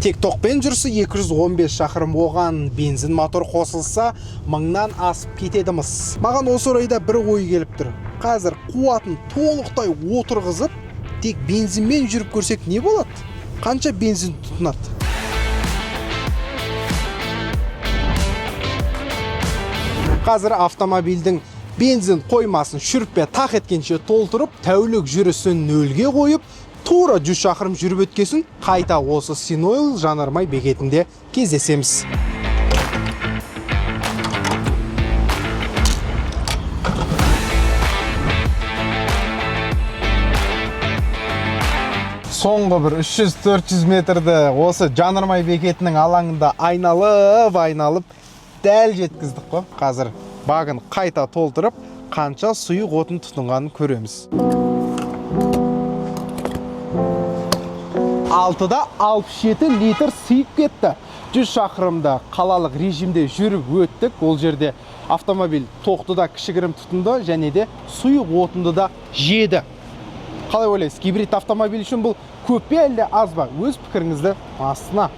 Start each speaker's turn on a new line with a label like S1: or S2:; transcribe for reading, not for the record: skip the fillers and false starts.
S1: Тек тоқпен жүрісі 215 шақырым, оған бензин мотор қосылса, мыңнан асып кетеді-мыс. Маған осы орайда бір ой келіп тұр. Қазір қуатын толықтай отырғызып, тек бензинмен жүріп көрсек, не болады? Қанша бензин тұтынады? Қазір автомобильдің бензин қоймасын шүріппе тақ еткенше толтырып, тәулік жүрісін нөлге қойып, тура 100 шақырым жүріп өткесін, қайта осы Синойл жанармай бекетінде кездесеміз. Соңғы бір 300-400 метрді осы жанармай бекетінің алаңында айналып айналып дәл жеткіздік қой. Қазір багын қайта толтырып, қанша сұйық отын тұтынғанын көреміз. 6,67 литр сыйып кетті. 100 шақырымда қалалық режимде жүріп өттік. Ол жерде автомобиль тоқты да кішігірім тұтынды және де сұйық отынды да жеді. Қалай ойлайсыз, гибрид автомобиль үшін бұл көп пе, әлде аз ба? Өз пікіріңізді астына